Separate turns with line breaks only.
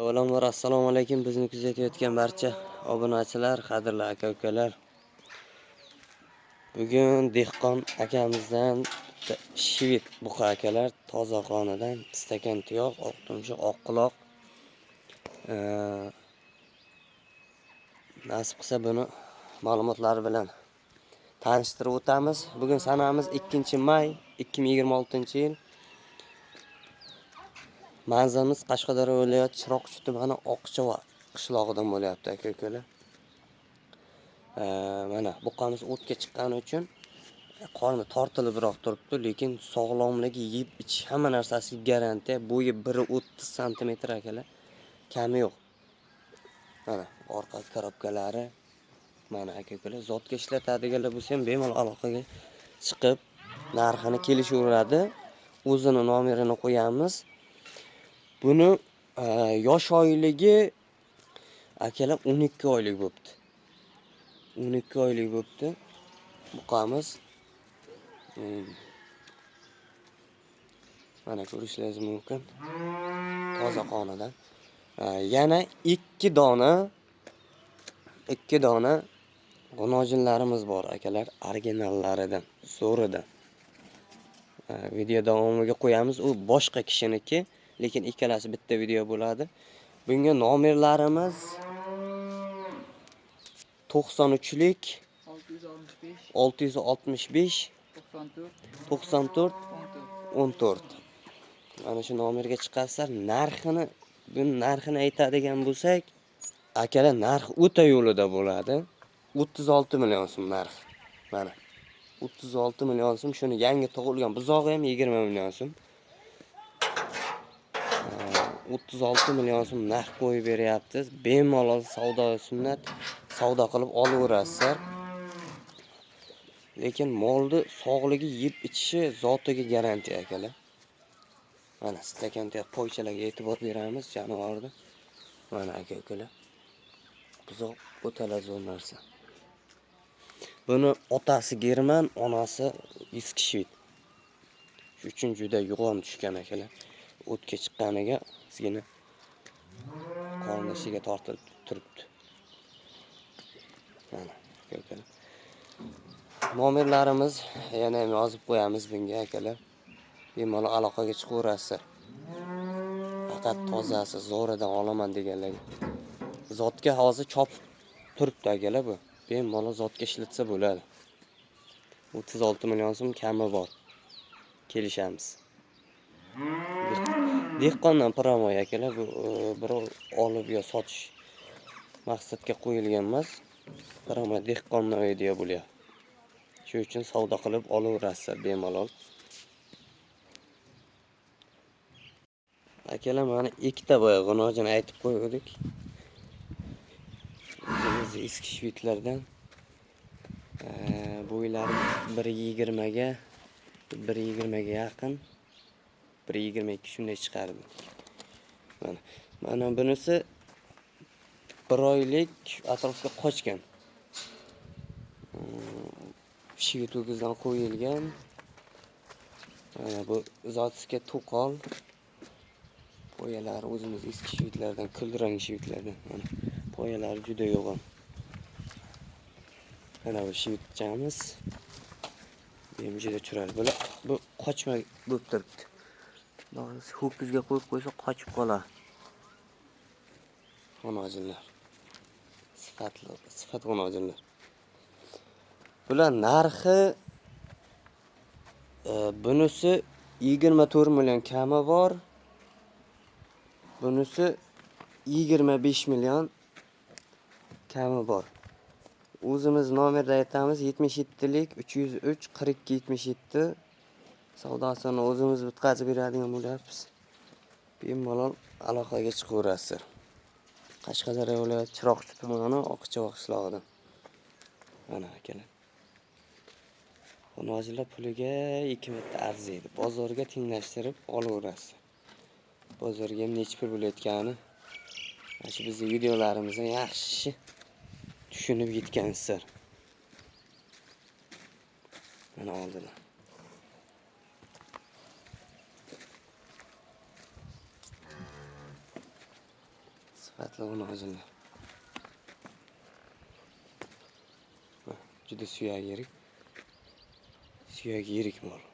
Avvalambor assalomu alaykum bizni kuzatayotgan barcha obunachilar, qadrli aka-ukalar. Bugun dehqon akamizdan bitta shved buqa akalar toza qonidan stakan tuyoq, oq tumshuq, oq quloq. Nasib qilsa buni ma'lumotlari bilan tanishtirib o'tamiz. Bugun sanamiz 2 may 2026-yil. Manzilimiz Qashqadaryo viloyati Chiroqchi tumani Oqchova qishlog'idan bo'lyapti aka-ukalar. Mana buqamiz o'tga chiqqani uchun qorni tortilibroq turibdi, lekin sog'lomligi, yeb ichish hamma narsasiga garantiya. Bo'yi 1,30 santimetr akalar, kami yo'q. Mana orqa korobkalari, mana aka-ukalar, zotga ishlatadiganlar bo'lsa ham bemalol aloqaga chiqib narxini kelishaveradi. O'zini nomerini qo'yamiz. Buni yosh oyligi akalar 12 oylik bo'pti. 12 oylik bo'pti buqamiz. Mana ko'rishingiz mumkin. Toza qonidan. Yana 2 dona g'unojinlarimiz bor akalar, originallaridan, zo'ridan. Video davomiga qo'yamiz. U boshqa kishiniki, lekin ikkalasi bitta video bo'ladi. Bunga nomerlarimiz 93lik
665
665
94
94
14.
14. Mana shu nomerga chiqasizlar. Narxini, buni narxini aytadigan bo'lsak, akalar, narx o'ta yo'lida bo'ladi. 36 million so'm narx. Mana 36 million so'm. Shuni yangi tug'ilgan buzog'i ham 20 million so'm. 36 million so'm narx qo'yib beryapti. Bemalol savdo sunnat savdo qilib olaverasizlar. Lekin molni sog'ligi, yeb ichishi zotiga garantiya akalar. Mana stakan tuyoq poychalarga e'tibor beramiz jonivorni. Mana aka ukalar. Buzoq o'tala zo'r narsa. Buni otasi german, onasi eski shved. Shu uchun juda yo'g'on tushgan akalar. O'tga chiqqaniga ozgina qorni ishiga tortilib turibdi. Mana aka ukalar. Nomerlarimiz yana ham yozib qo'yamiz bunga akalar. Bemalol aloqaga chiqaverasizlar. Faqat tozasi, zo'ridan olaman deganlarga. Zotga hozir chopib turibdi akalar bu. Bemalol zotga ishlatsa bo'ladi. 36 million so'm kami bor. Kelishamiz. Dehqondan promoy akalar bu, birov olib yo sotish maqsadga qo'yilgan emas. Promoy dehqondan video bo'lyapti. Shu uchun savdo qilib olaverasizlar bemalol. Akalar, mana ikkita boya g'unojini aytib qo'ydik. O'zimiz eski shvedlardan. Bo'ylari 1,20 ga, 1,20 ga yaqin, 1,22 shunday chiqardi. Mana, mana bunisi 1 oylik atrofga qochgan. Shved ho'kizdan qo'yilgan. Mana bu zotsiga to'qol. Poyalari o'zimiz eski shvedlardan, kulrang shvedlardan. Mana poyalari juda yo'g'on. Mana bu shvedchamiz. Bu juda chiroyli. Bular bu qochma bo'lib turibdi. Ho'kizga qo'yib qo'ysa qochib qoladi. G'unojinlar. Sifatli, sifat g'unojinlar. Bular narxi bunisi 24 million kami bor. Bunisi 25 million kami bor. O'zimiz nomerda aytamiz 77lik 303 42 77. Savdosini o'zimiz bitkazib beradigan bo'lyapmiz. Bemalol aloqaga chiqaverasizlar. Qashqadaryo viloyati Chiroqchi tumani Oqchova qishlog'idan. Mana akalar. G'unojlar puliga 2 marta arziydi. Bozorga tenglashtirib olaverasiz. Bozorga ham necha pul bo'layotgani mana shu bizning videolarimizdan yaxshi tushunib yetgansizlar. Mana oldilar. Sifatli onajo'nlar. Juda suyagi yirik. Suyagi yirik mol.